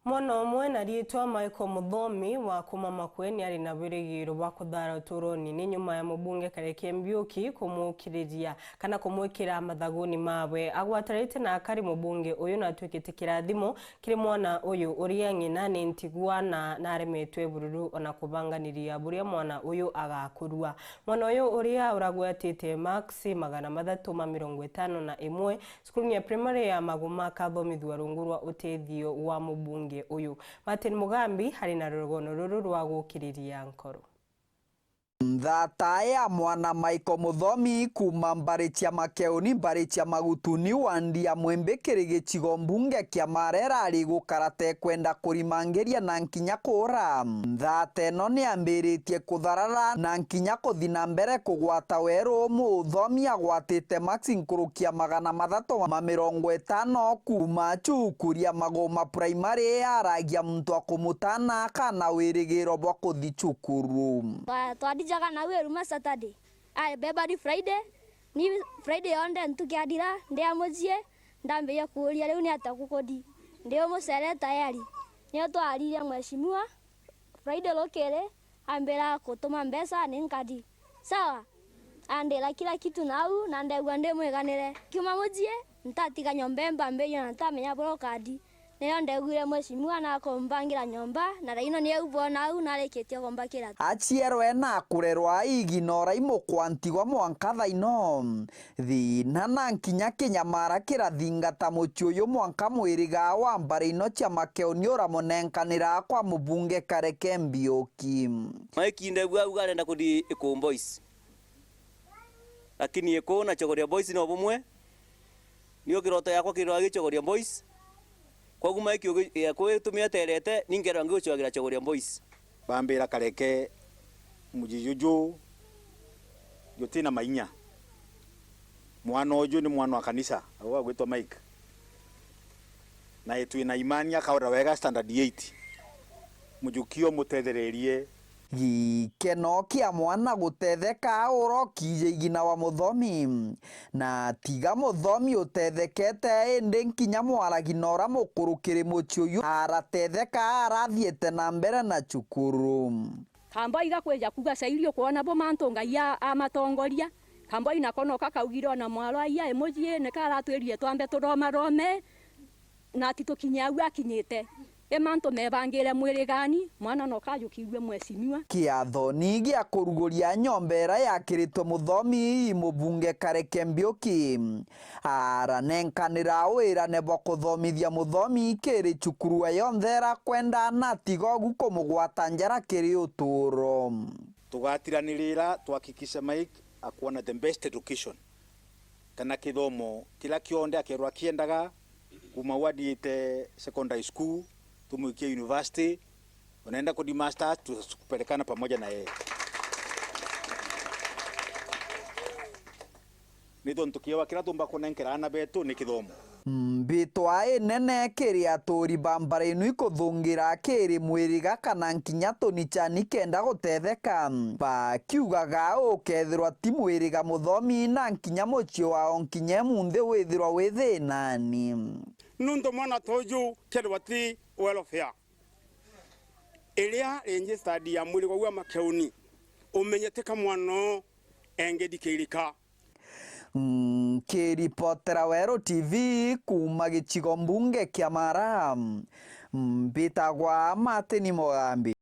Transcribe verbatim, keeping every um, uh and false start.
Mwana umwe na riitwa Michael Muthomi wa kuma Makueni ari na wirigiro bwa kuthara uturoni ni nyuma ya mubunge Kareke Mbiuki kumukiriria kana kumwikira mathaguni mawe. Agwatarite na akari, mubunge uyu natuikite kirathimo kiri mwana uyu uria ng'ina ni ntigwa na naremetwe bururu ona kubanganiria buria mwana uyu agakurua. Mwana uyu uria uragwatite maksi magana mathatu ma mirongo itano na imwe, Cukuru ya primary ya Maguma kathomithua rungu rwa utethio wa mubunge uyu. Martin Mugambi ari na rugono ruru rwa gukiriria nkoro. Nthata ya mwana Michael Muthomi kuma mbari cia Makeuni, mbari cia Magutuni, wandi ya Mwimbi kiri gicigo mbunge kia Marera ari gukara te kwenda kurimangiria na nkinya kuura. Nthata ino niambiritie kutharara na nkinya kuthi na mbere kugwata weru. Muthomi agwatite maksi nkuruki ya magana mathatu ma mirongo itano kuma cukuru ya Maguma Primary, aragia muntu akumutana kana wirigiro bwa kuthi cukuru. Twa-, twathijaga nau iruma Saturday. Ai, beba ni Friday, ni Friday yonthe ntuku yathira, ndia mucii, ndambiria kuuria, "Riu ni atia gukuthi?" Ndi umucere tayari. Nio twarire mheshimiwa, Friday rukiri, ambira gutuma mbeca ni nkathi. Sawa. Andira kila kitu nau, na ndegua ndi mwiganire. Kiuma mucii, ntatiga nyomba imbambirie na ntamenya buria ukathi. Niyo ndegwire mheshimiwa na akumbangira nyomba, na thaino ni au bwona au narikitie kumbakira. Aciarwe na kurerwa igi na urai mukwa ntigwa mwanka thaino. Thina na nkinya kinyamara kirathingata mucii uyu mwanka mwiriga wa mbari ino cia Makeuni uramunenkanira kwa mubunge Kareke Mbiuki. Mike ndegua auga arenda kuthi Ikuu Boys. Lakini Ikuu na Chogoria Boys no bumwe. Nio kiroto yakwa kirwa gichogoria Boys. Koguo Mike ugi-, ya kwitumia terete, ni ngerwa ngiguchogagira Chogoria Boys. Bambira Kareke, mucii juju jutina mainya. Mwana uju ni mwana wa kanisa, agwa gwitwa Mike. Na itwi na imani akaura wega standard eight. Mujukio mutethererie. Gikeno kia mwana gutetheka urokije igina wa Muthomi. Na tiga Muthomi utethekete, indi nkinya mwaragi na uria mukurukiri mucii uyu aratetheka arathiite na mbere na cukuru. Kamboi gakwija kuga, "Cairi ukwona bu mantu Ngai a-, amatongoria." Kamboi nako no kakaugire ona mwaro, "Aia, imucii ni karatwirire twambe turomarome, na ati tukinye au akinyite. I mantu mebangire mwirigani, mwana no kajukiigue mheshimiwa." Kiathoni gia kuruguria nyomba iria yakiritwe Muthomi i mubunge Kareke Mbiuki. Aranenkanira wirane bwa kuthomithia Muthomi kiri cukuru e yonthe iria kwenda na tiga ugu kumugwata njara kiri uturo. Tugatiranirira tuhakikishe Mike akuona the best education, kana kithomo kiria kionthe akerwa akiendaga, kuma wadiite secondary school, tumwikie university, unaenda kudi masters, tutapelekana pamoja na yeye. Ni tontu kiewa kiria tumba kunenkera aana betu ni kithomo. Mbitwa inene kiri aturi ba mbara inu ikuthungira kiri mwiriga kana nkinya tunichani kenda gutetheka. Bakiugaga ukethirwa ti mwiriga Muthomi na nkinya mucii wao nkinya imunthi withirwa wi thinani. Nuntu mwana ta uju kethirwa ti welfare iria registered ya mwiriga wa Makeuni, umenye tika mwana oo engethikirika. Nkiripotera Weru T V kuuma gicigo mbunge kia Mara, mbitagwa Martin Mugambi.